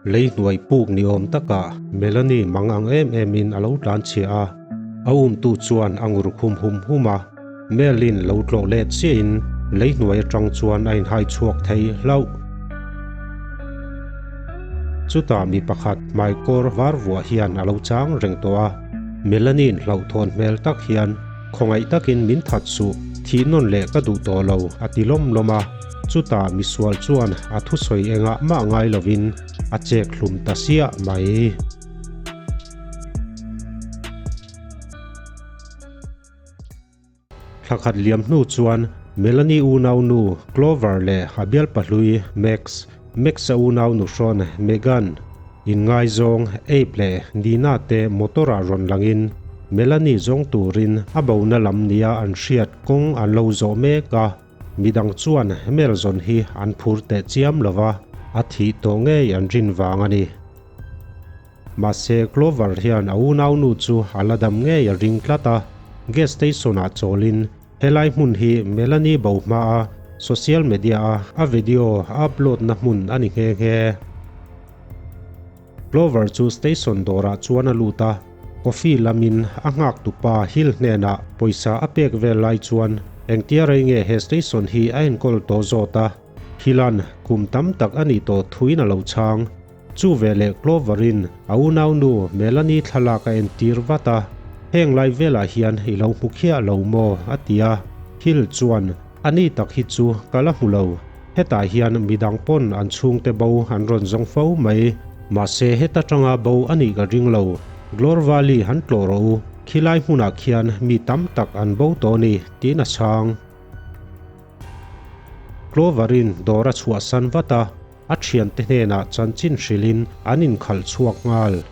Lei hnuai puk ni awm takah Melanie mang ang em emin a lo tlan chhia a, a umtu chuan a ngur khum hum hum a. Melin lo tlawh let chiahin lei hnuai atang chuan a inhai chhuak thei hlauh. Chutah mi pakhat hmaikawr var vuah hian a lo chang reng tawh a, Melanie-in hlauhthawn hmel tak hian khawngaih takin min that suh, thih nawn leh ka duh tawh lo a ti lawm lawm a. Chutah misual chuan a thusawi engah mah ngai lovin a chek hlum ta siah mai. Thlakhat liam hnu chuan Melanie unaunu Clover leh a bialpa hlui Max, Max-a unaunu hrawn Megan, inngaizawng Abe leh Nina te motor-ah rawn langin Melanie zawng turin a bona lam nia an hriat kawng an lo zawh mek a. Midang chuan hmel zawn hi an phur teh chiam lo va, a thih tawh ngei an rin vang a ni. Mahse, Clover hian a unaunu chu a la dam ngei a ring tlat a, gas station-ah chawlin helai hmun hi Melanie bo hmaa social media-a a video a upload-na hmun a ni nghe nghe. Clover chu station dawrah chuan a lut a, coffee lamin a nghak tupa Hill hnenah pawisa a pek vel lai chuan engtia rei nge he station hi a enkawl tawh zawt a, Hill-a'n kum tam tak a nih tawh thuin a lo chhang. Chu veleh Clover-in a unaunu Melanie thlalak a entir vat a, Heng lai velah hian i lo hmu khiah lo maw? a ti a, Hill chuan, A ni tak hi chu ka la hmu lo. Hetah hian midang pawn an chhungte bo an rawn zawng fo mai. Mahse heta tanga bo a nih ka ring lo. Glor Valley han tlawh rawh u, khilai hmunah khian mi tam tak an bo tawh a ni, tiin a chhang. Clover-in dawr a chhuahsan vat a, a thiante hnenah chanchin hrilhin an inkhalh chhuak nghal.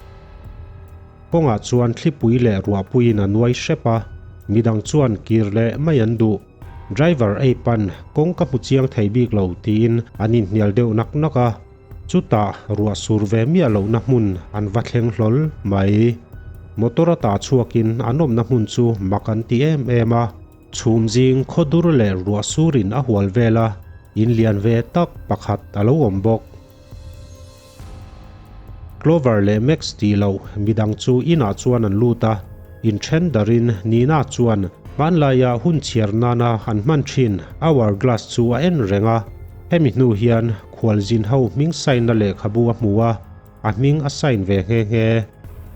Kawngah chuan thlipui leh ruahpuiin a nuai hrep a, midang chuan kir leh mai an duh. Driver ei pan kawng ka hmu chiang thei bik lo tiin an inhnial deuh nak nak a, chutah ruah sur ve miah lohna hmun an va thleng hlawl mai. Motor a tah chhuakin an awmna hmun chu mak an ti em em a, chhum zing khawdur leh ruah surin a hual vel a, in lian ve tak pakhat a lo awm bawk. Clover leh Max tih loh midang chu inah chuan an lut a, inthen darin Nina chuan hmanlaia hun chhiar nana an hman thin hour glass chu a en reng a, hemi hnu hian khualzin ho hming sign na lehkhabu a hmu a, a hming a sign ve nghe nghe.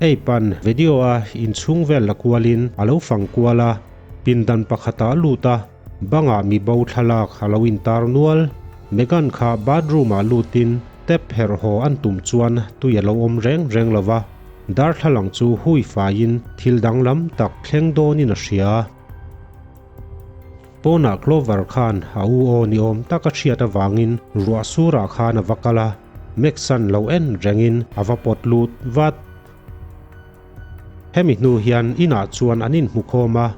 Hei pan video a inchhung vel la kualin a lo fang kual a, pindan pakhatah a lut a, Bangah mi bo thlalak a lo intar nual. Megan kha bathroom ah lutin tap herh haw an tum chuan tui a lo awm reng reng lo va, darthlalang chu hui faiin thil danglam tak thleng dawnin a hria. Pawnah Clover khan a u aw ni awm tak a hriat avangin ruah surah khan a va kal a, Max-a'n lo en rengin a va pawt lut vat. Hemi hnu hian inah chuan an inhmu khawm a,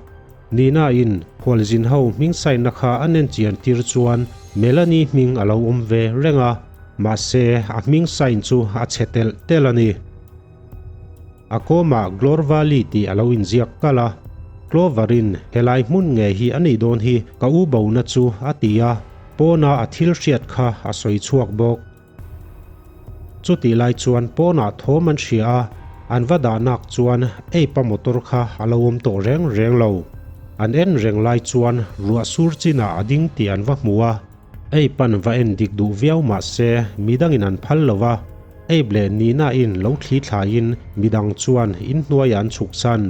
Nina-in khualzin ho hming saina kha a nen chian tir chuan Melanie hming a lo awm ve reng a, mahse a hming sain chu a chhe telh telh a ni. A kawmah Glor Valley tih a lo inziak kalh a, Clover-in helai hmun nge hi a nih dawn hi ka u bona chu a ti a, pawna a thil hriat kha a sawi chhuak bawk. Chutih lai chuan pawnah thawm an hria a, an va dahnak chuan Ape-a motor kha a lo awm tawh reng reng lo. An en reng lai chuan ruah sur chinah a ding tih an va hmu a, Ape-a'n va en dik duh viau mah se midangin an phal lo va, Ape leh Nina-in lo thli thlaiin midang chuan inhnuaiah an chhuksan.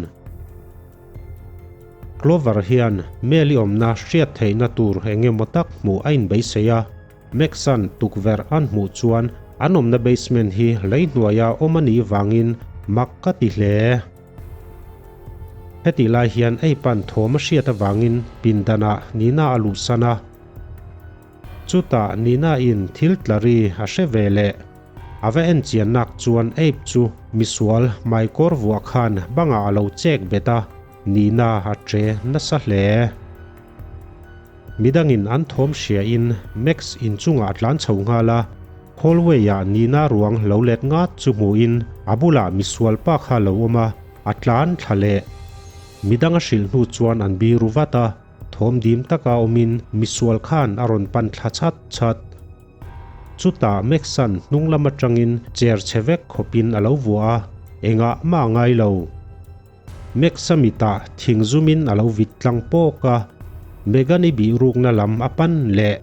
Clover hian Mel-i awmna hriat theihna tur eng emaw tak hmuh a inbeisei a. Max-a'n tukverh an hmuh chuan an awmna basement hi lei hnuaia awm a nih vangin mak ka ti hle. Hetih lai hian ei pan thawm a hriat avangin pindanah Nina a luhsan a. Chutah Nina-in thil tlari a hre ve leh. A va en chian nak chuan Abe chu misual hmaikawr vuah khan bangah a lo chek bet a, Nina a che nasa hle. Midangin an thawm hriain Max inchungah a tlan chho nghal a, hallway-ah Nina ruang lo let ngat chu hmuhin a bulah misual pa kha lo awm a, a tlan thla leh. Midang a hrilh hnu chuan an biru vat a, thawm dim taka awmin misual khan a rawn pan thla chat chat. Chutah Max-a'n hnung lam atangin chair chhe vek khawpin a lo vuah a, engah mah a ngai lo. Max-a mitah thing zumin a lo vit tlang pawk a, Megan-i bihrukna lam a pan leh.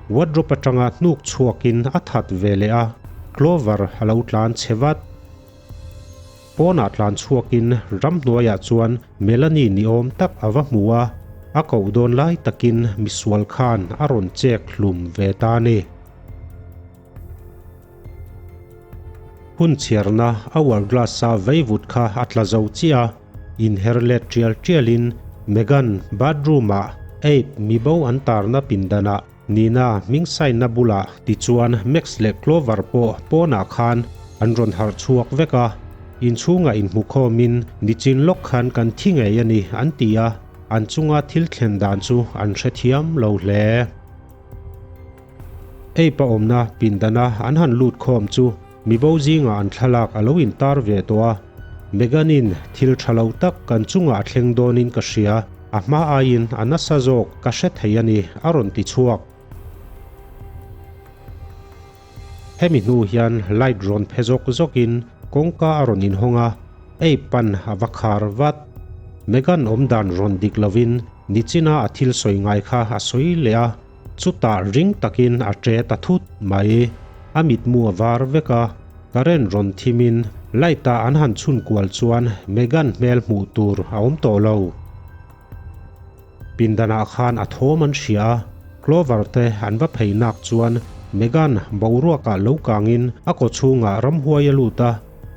Wardrobe atanga hnuk chhuakin a that ve leh a, Clover a lo tlan chhe vat. Pawnah tlan chhuakin ramhnuaiah chuan Melanie ni awm tak a va hmu a, a koh dawn lai takin misual khan a rawn chek hlum ve ta a ni. Hun chhiarna hourglass-a veivut kha a tla zo chiah a, inher let tial tialin Megan bathroom-ah Abe mibo an tarna pindanah Nina hming sign-na bulah tichuan Max leh Clover pawh pawnah khan an rawn harh chhuak vek a, inchhungah inhmukhawmin nichin lawk khan kan thi ngei a ni an ti a, an chunga thil thlen dan chu an hrethiam lo hle. Ape-a awmna pindana an han lut khawm chu mibo zingah an thlalak a lo intar ve tawh a, Megan-in thil tha lo tak kan chungah a thleng dawnin ka hria, a hma aiin a nasa zawk ka hre thei a ni a rawn ti chhuak. Hemi hnu hian light rawn phe zawk zawkin kawngka a rawn inhawng a, Abe pan a va khar vat. Megan awmdan rawn dik lovin nichina a thil sawi ngai kha a sawi leh a. Chutah ring takin a ṭe ta thut mai. A mitmu a var vek a, current rawn thimin light-a an han chhun kual chuan Megan hmel hmuh tur a awm tawh lo. Pindanah khan a thawm an hria a, Clover te an va phei nak chuan Megan boruakah lo kangin a kawchhungah ramhuai a lut a,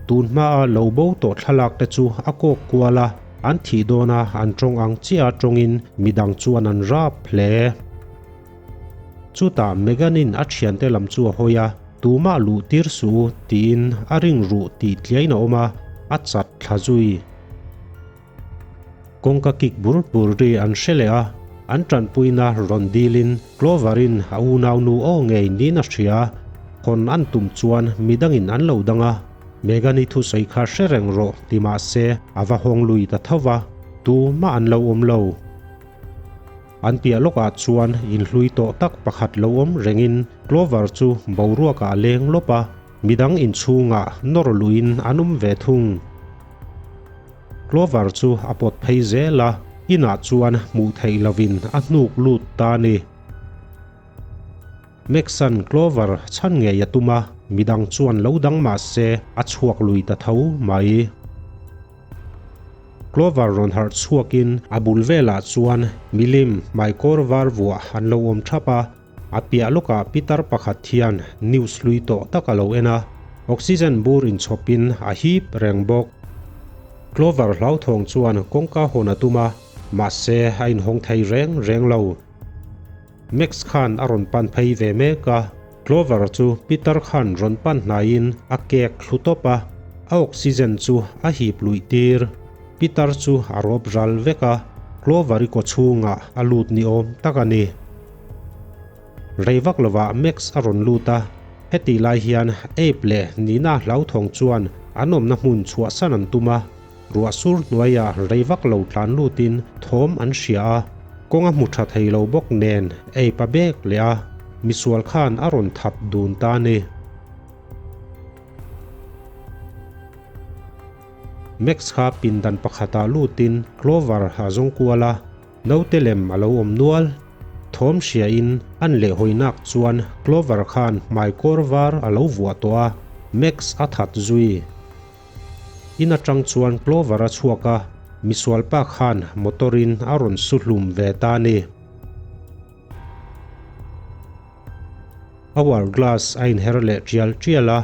tun hmaa lo bo tawh thlalak te chu a kawk kual a, an thih dawna an tawng ang chiah tawngin midang chuan an rap hle. Chutah Megan-in a thiante lam chu a hawi a, tumah luh tir suh u tiin a ring ruh tih tliain a awm a, a chat thla zui. Kawngka kik bur bur ri an hre leh a, an tanpuina rawn dilin Clover-in a unaunu aw ngei niin a hria. Hawn an tum chuan midangin an lo dang a, Megan-i thusawi kha hre reng rawh ti mah se a va hawng lui ta tho va, tumah an lo awm lo. An piah lawkah chuan inhlui tawh tak pakhat lo awm rengin Clover chu boruakah a leng lawp a, midang inchhungah nawr luiin an awm ve thung. Clover chu a pawt phei zel a, inah chuan hmuh theih lovin a hnuk lut ta a ni. Max-a'n Clover chhan ngei a tum a, midang chuan lo dang mah se a chhuak lui ta tho mai. Clover rawn harh chhuakin a bul velah chuan milim hmaikawr var vuah an lo awm thap a, A piah lawkah pitar pakhat hian news hlui tawh tak a lo en a, oxygen bur inchhawpin a hip reng bawk. Clover hlauthawng chuan kawngka hawn a tum a, mahse a inhawng thei reng reng lo. Max khan a rawn pan phei ve mek a, Clover chu pitar khan rawn pan hnaiin a kek thlu tawp a, a oxygen chu a hip luih tir. Pitar chu a rawp ral vek a, Clover-i kawchhungah a lut ni awm tak a ni. Rei vak lovah Max a rawn lut a, hetih lai hian Abe leh Nina hlauthawng chuan an awmna hmun chhuahsan an tum a, ruah sur hnuaiah rei vak lo tlan lutin thawm an hria a, kawng a hmu tha thei lo bawk nen Abe a bek leh a, misual khan a rawn that dun ta a ni. Max kha pindan pakhatah lutin Clover a zawng kual a, Naute lem a lo awm nual. Thawm hria in an leh hawi nak chuan Clover khan hmaikawr var a lo vuah tawh a, Max a that zui. In atang chuan Clover a chhuak a, misual pa khan motor in a rawn su hlum ve ta a ni. Hour glass a inher leh tial tial a,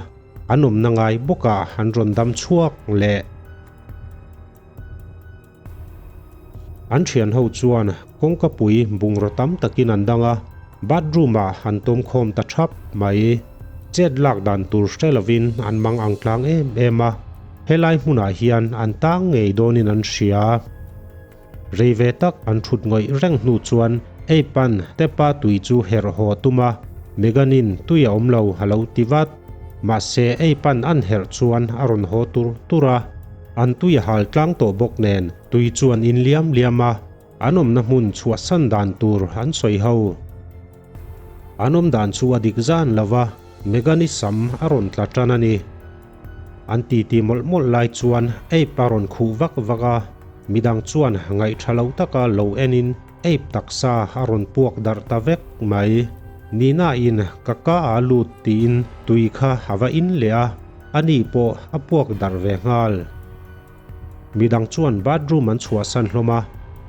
an awmna ngai bawkah an rawn dam chhuak leh. An thian ho chuan kawngka pui bungraw tam takin an dang a, bathroom ah an tawm khawm ta thap mai. Chet lak dan tur hre lovin an mang ang tlang em em a, helai hmunah hian an tang ngei dawnin an hria. Rei ve tak an thut ngawih reng hnu chuan ei pan Tepa tui chu herh haw a tum a, Megan-in tui a awm lo a lo ti vat. Mahse ei pan an herh chuan a rawn haw tur tur a. An tui a hal tlang tawh bawk nen tui chuan in liam liam a, an awmna hmun chhuahsan dan tur an sawi ho. An awm dan chu a dik zan lo va, Megan-i sam a rawn tla tan a ni. An titi mawlh mawlh lai chuan Abe a rawn khuh vak vak a, midang chuan ngaihṭha lo taka lo enin Abe taksa a rawn puak darh ta vek mai. Nina-in ka ka a lut tiin tui kha a va in leh a, ani pawh a puak darh ve nghal. Midang chuan bathroom an chhuahsan hlawm a,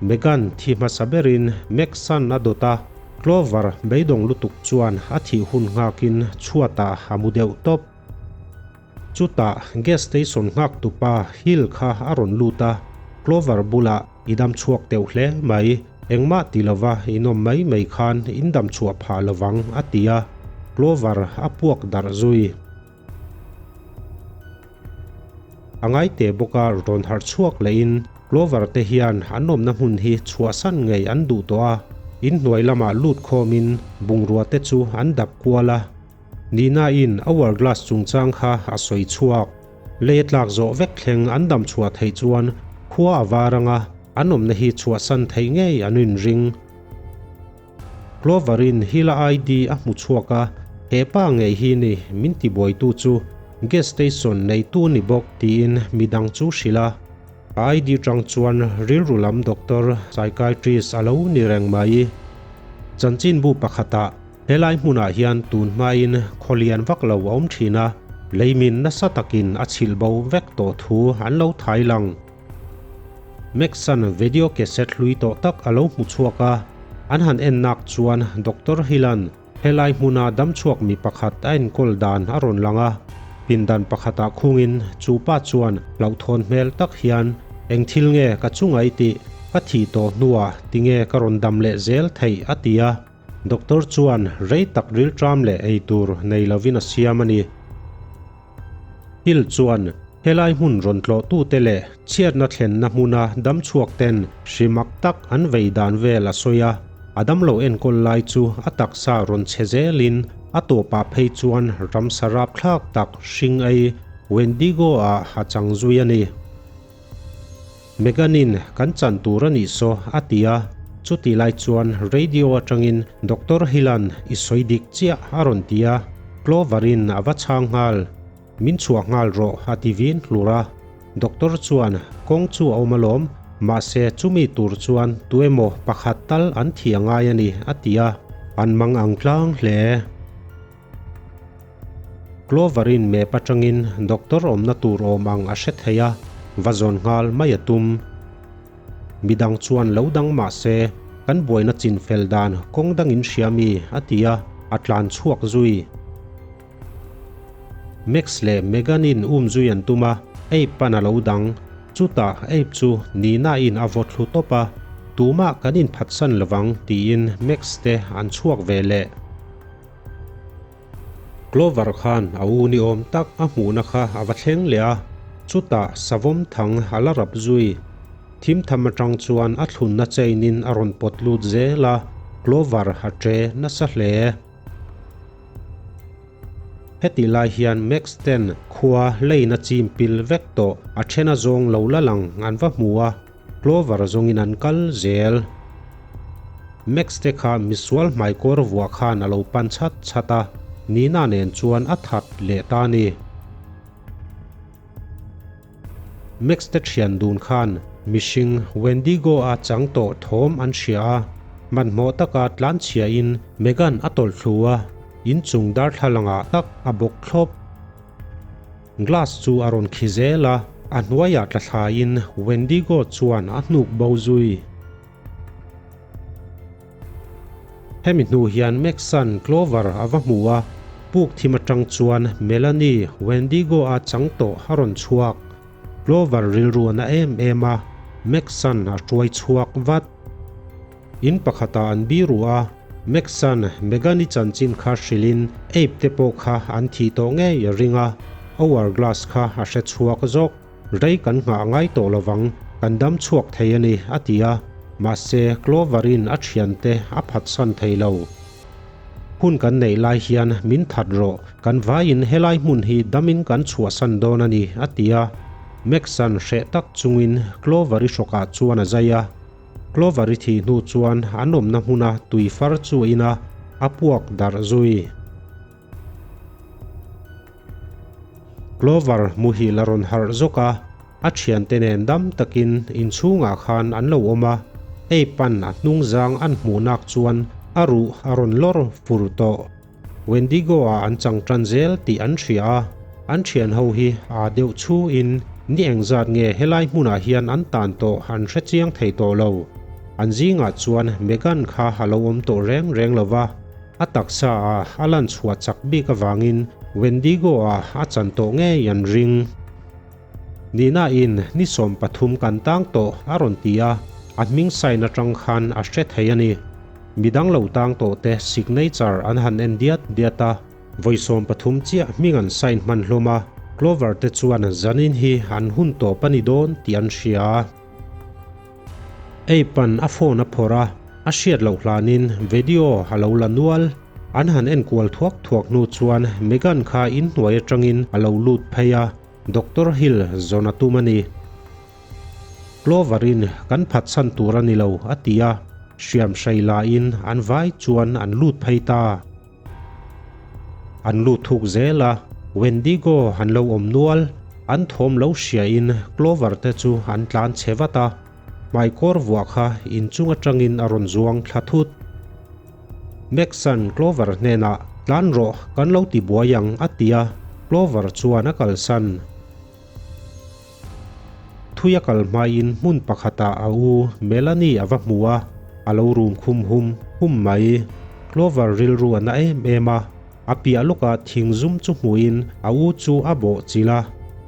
Megan thi hmasa berin Max-a'n a dawt a, Clover beidawng lutuk chuan a thih hun nghakin chhuatah a mu deuh tawp. Chutah gas station nghak tupa Hill kha a rawn lut a, Clover bulah i dam chhuak teuh hle mai, engmah ti lova in awm mai mai khan in dam chhuah phah lovang a ti a, Clover a puak darh zui. A ngaite bawka rawn harh chhuak lehin Clover te hian an awmna hmun hi chhuahsan ngei an duh tawh a, inhnuai lamah lut khawmin bungrua te chu an dap kual a. Nina-in hourglass chungchang kha a sawi chhuak. Lei a tlak zawh vek thleng an dam chhuah theih chuan khua a var anga an awmna hi chhuahsan theih ngei an inring. Clover-in Hila ID a hmu chhuak a, he pa ngei hi ni min tibuaitu chu gas station neitu ni bawk tiin midang chu hrilh a. A ID tang chuan rilru lam doctor, psychiatrist, a lo ni reng mai. Chanchinbu pakhatah helai hmunah hian tun hmain khawlian vak lo a awm thin a, leimin nasa takin a chhilh bo vek tawh thu an lo thai lang. Max-a'n video cassette hlui tawh tak a lo hmu chhuak a, an han en nak chuan Doctor Hill-a'n helai hmuna damchhuak mi pakhat a enkawl dan a rawn lang a. Pindan pakhatah khungin chu pa chuan hlauhthawn hmel tak hian, Eng thil nge ka chunga i tih? Ka thih tawh hnuah tinge ka rawn dam leh zel theih? a ti a. Doctor chuan rei tak rilṭam leh ei tur nei lovin a siam a ni. Hill chuan helai hmun rawn tlawhtute leh chhiatna thlenna hmuna damchhuak ten hri mak tak an vei dan vel a sawi a, a damlo enkawl lai chu a taksa rawn chhe zelin a tawpah phei chuan ramsa rapthlak tak hring ei Wendigo-ah a chang zui a ni. Megan-in kan chan tur a nih saw a ti a, chuti lai chuan radio atangin Doctor Hill-a'n i sawi dik chiah a rawn ti a, Clover-in a va chhang nghal. Min chhuah nghal rawh a ti vin hlur a, Doctor chuan kawng chu a awm alawm, mahse chumi tur chuan tuemaw pakhat tal an thi a ngai a ni a ti a, an mang ang tlang hle. Clover-in map atangin doctor awmna tur awm ang a hre thei a, va zawn nghal mai a tum. Midang chuan lo dang mah se, kan buaina chin fel dan kawng dangin hria mi a ti a, a tlan chhuak zui. Max leh Megan-in um zui an tum a, Abe pan a lo dang. Chutah Abe chu Nina-in a vaw thlu tawp a, tumah kan inphatsan lovang tiin Max te an chhuak ve leh. Clover khan a u ni awm tak a hmuhna kha a va thleng leh a, chutah savawm thang a la rap zui. Thim tham atang chuan a thlunna chain in a rawn pawt lut zel a, Clover a che nasa hle. Heti lai hian Max ten khua leina chim pil vek tawh a then a zawng lo la lang an va hmu a, Clover zawngin an kal zel. Max te kha misual hmaikawr vuah khan a lo pan chat chat a, Nina nen chuan a that leh ta a ni. Max te thian dun khan mihring Wendigo a chang tawh thawm an hria a, hmanhmawh taka tlanchhiain Megan a tawlh thlu a, inchung darthlalangah tak a bawk thlawp. Glass chu a rawn khi zel a, a hnuaiah tla thlaiin Wendigo chuan a hnuk bo zui. Hemi hnu hian Max-a'n Clover a va hmu a, puk thim atang chuan Melanie Wendigo-a chang tawh a rawn chhuak. Clover rilru a na em em a, Max-a'n a hruai chhuak vat. In pakhatah an biru a, Max-a'n Megan-i chanchin kha hrilhin Abe te pawh kha an thih tawh ngei a ring a, hourglass kha a hre chhuak zawk. Rei kan nghah ngai tawh lovang, kan dam chhuak thei a ni, a ti a, mahse Clover-in a thiante a phatsan thei lo. Hun kan neih lai hian min that rawh, kan vaiin helai hmun hi damin kan chhuahsan dawn a ni, a ti a. Max-a'n hreh tak chungin Clover-i hrawkah chuan a zai a. Clover-i thih hnu chuan an awmna hmuna tui far chu a in a, a puak darh zui. Clover muhil a rawn harh zawk a, a thiante nen dam takin inchhungah khan an lo awm a, hei pan a hnungzang an hmuh nak chuan a ruh a rawn lawr fur tawh. Wendigo-ah an chang tan zel tih an hria a, an thian ho hi aa deuh chhu in ni engzat nge helai hmunah hian an tan tawh an hre chiang thei tawh lo. An zingah chuan Megan kha a lo awm tawh reng reng lo va, a taksa ah a lan chhuah chak bik avangin Wendigo-ah a chan tawh ngei an ring. Nina in ni 13 kan tang tawh a rawn ti a, a hming sign atang khan a hre thei a ni. Midang lo tang tawh te signature an han en diat diat a, vawi 13 chiah hming an sign hman hlawm a, Clover te chuan zanin hi an hun tawp a ni dawn tih an hria. Ei pan a phone a phawrh a, a hriat loh hlanin video a lo la nual. An han enkual thuak thuak hnu chuan Megan kha inhnuai atangin a lo lut phei a, Doctor Hill zawn a tum a ni. Clover in kan phatsan tur a ni lo a ti a, hriam hrei lahin an vai chuan an lut phei ta. An lut thuk zel a, Wendigo an lo awm nual, an thawm lo hriain Clover te chu an tlan chhe vat a, hmaikawr vuah kha inchung atangin a rawn zuang thla thut. Max-a'n Clover hnenah, Tlan rawh, kan lo ti buai ang, a ti a, Clover chuan a kalsan. Thui a kal hmaiin hmun pakhatah a u Melanie a va hmu a, a lo rum khum hum hum mai. Clover rilru a na em em a, a piah lawkah thing zum chu hmuhin a u chu a bawh chilh a,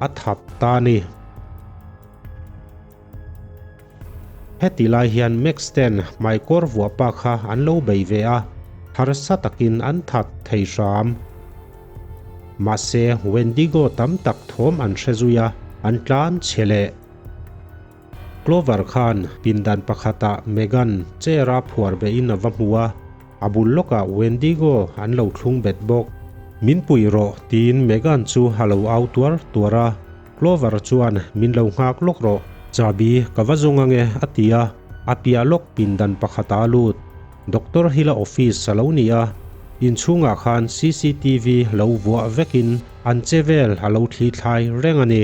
a that ta a ni. Heti lai hian Max ten hmaikawr vuah pa kha an lo bei ve a, harsa takin an that thei hram. Mahse, Wendigo tam tak thawm an hre zui a, an tlan chhe leh. Clover khan pindan pakhatah Megan chair a phuar behin a va hmu a, a bul lawkah Wendigo an lo thlung bet bawk. Min pui rawh tiin Megan chu a lo au tuar tuar a. Clover chuan min lo nghak lawk rawh, chahbi ka va zawng ange a ti a, a piah lawk pindan pakhat a lut. Doctor Hill-a office a lo ni a, inchhungah khan cctv lo vuah vekin an che vel a lo thli thlai reng a ni.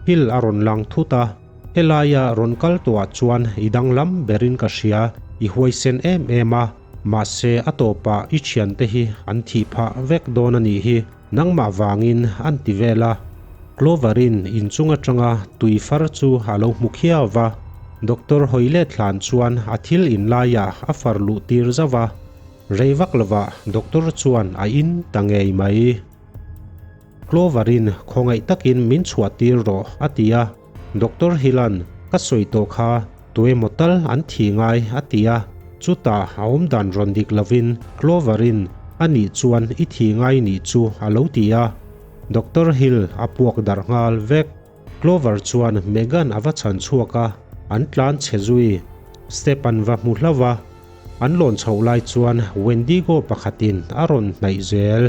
Hill a rawn lang thut a, helaia rawn kal tawhah chuan i danglam berin ka hria, i huaisen em em a, mahse a tawpah i thiante hi an thih phah vek dawn a nih hi. Nangmah vangin an ti vel a, Clover-in inchung atanga tui far chu a lo hmu khiau va, Doctor hawi let hlan chuan a thil in laiah a far luh tir zauh va, rei vak lovah Doctor chuan a in ta ngei mai. Clover-in khawngaih takin min chhuah tir rawh a ti a, Doctor Hill-a'n ka sawi tawh kha tuemaw tal an thi ngai a ti a, chutah a awmdan rawn dik lovin Clover-in a nih chuan i thi ngai nih chu a lo ti a, Doctor Hill a puak darh nghal vek. Clover chuan Megan a va chhan chhuak a, an tlan chhe zui. Step an va hmu hlauh a, an lawn chhoh lai chuan Wendigo pakhatin a rawn hnaih zel.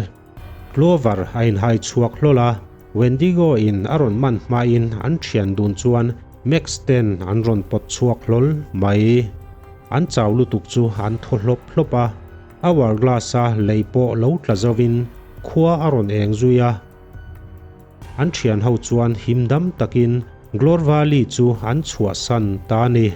Clover a inhai chhuak hlawl a, Wendigo in a rawn man hmain an thian dun chuan Max ten an rawn pawt chhuak hlawl mai. An chau lutuk chu an thaw hlawp hlawp a, hourglass a lei pawh lo tla zovin khua a rawn eng zui a. An thian ho chuan him dam takin Glor Valley chu an chhuahsan ta a ni.